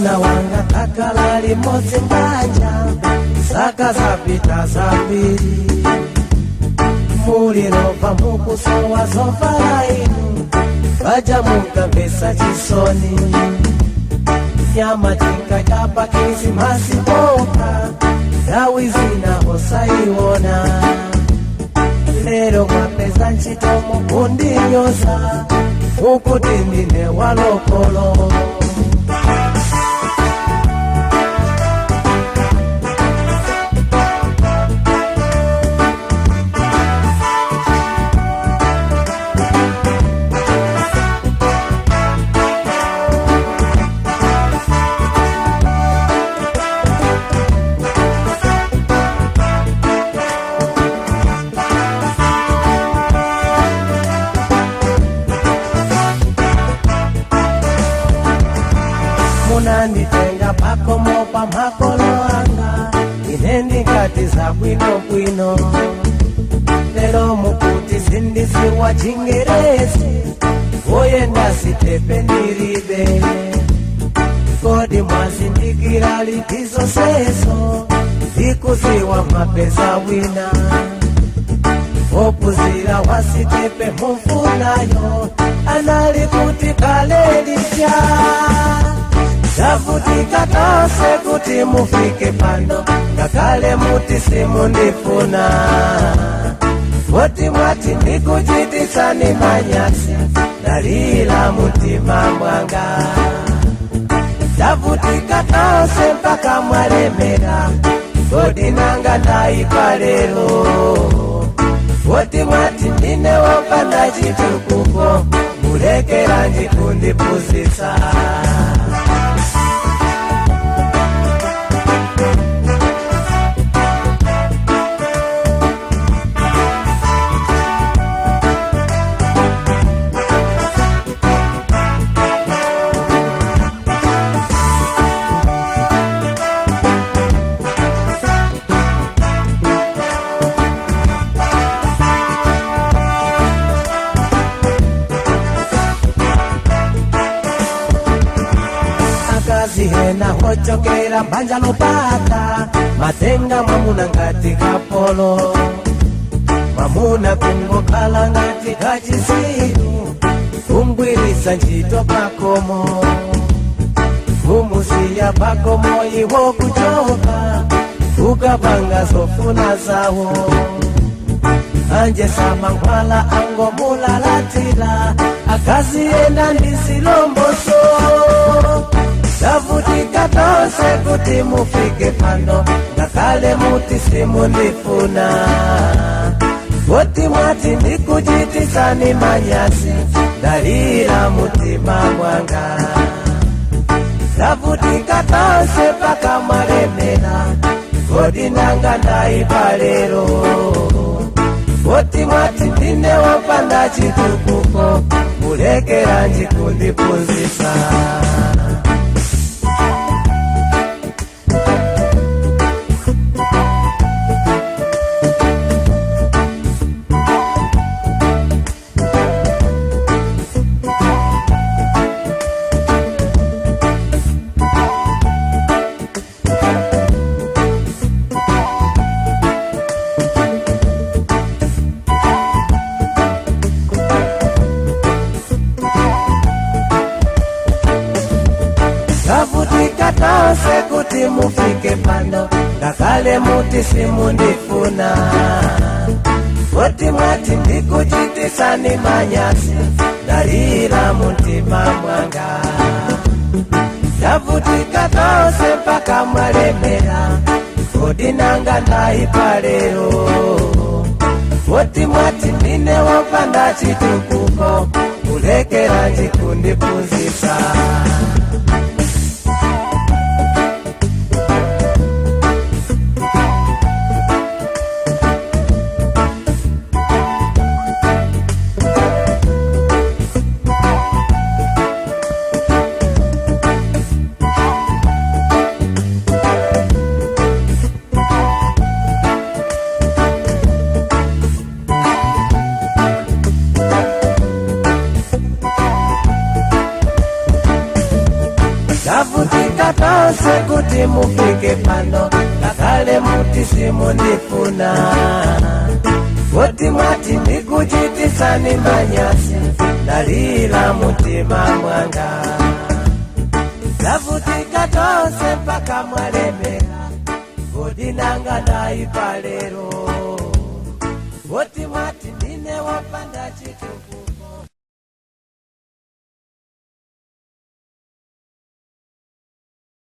Mwamuna wanga takala limodzi mbanja, zaka zapita zambiri, mulilova mukusowa zovala inu, vaja mukamvesa chisoni. Nyama tinkadya Krisimasi poka, nthawi zina osaiwona. Lero mwapeza ntchito, mukundinyoza, mukuti ndine walokolo. Munanditenga pakomo pa makolo anga, ine ndingati zabwinobwino. Lero mukuti sindiziwa chingerezi, woyenda sitepe ndiribe. Kodi mwazindikira liti zonsezo? Ndikuziwa mwapeza wina opuzira wasitepe mumfunayo, anali kuti kale lija? Tavutika tonse kuti mufike pano, ngakhale muti simundifuna. Poti mwati ndikuchititsani manyazi, ndalira mutima mwanga. Tavutika tonse mpaka mwalemera, kodi nanga ndaipa lero? Poti mwati ndine wopanda chitukuko, mulekeranji kundipuzitsa? Akazi ena hochokera mbanja lopata matenga mwamuna ngati kapolo, mwamuna kungokhala ngati kachisiru, kungwirisa ntchito pakomo, kumusiya pakomo iwo kuchoka kukapanga zofuna zawo. Anje samangwala angomulalatila, akazi ena ndi zilomboso. Tavutika tonse kuti mufike pano, ngakhale muti simundifuna. Poti mwati ndikuchititsani manyazi, ndalira mutima mwanga. Tavutika tonse mpaka mwalemera, kodi nanga ndaipa lero? Poti mwati ndine wopanda chitukuko, mulekeranji kundiphunzitsa? Tavutika tonse kuti mufike pano, ngakhale muti simundifuna. Poti mwati ndikuchititsani manyazi, ndalira mutima mwanga. Tavutika tonse mpaka mwalemera, kodi nanga ndaipa lero? Poti mwati ndine wopanda chitukuko, mulekeranji kundiphunzitsa? Tavutika tonse kuti mufike pano, ngakhale muti simundifuna. Poti mwati ndikuchitisani manyazi, ndalila mutima mwanga. Tavutika tonse mpaka mwalemera, kodi nanga ndaipa lero? Poti mwati ndine wopanda chitukuko.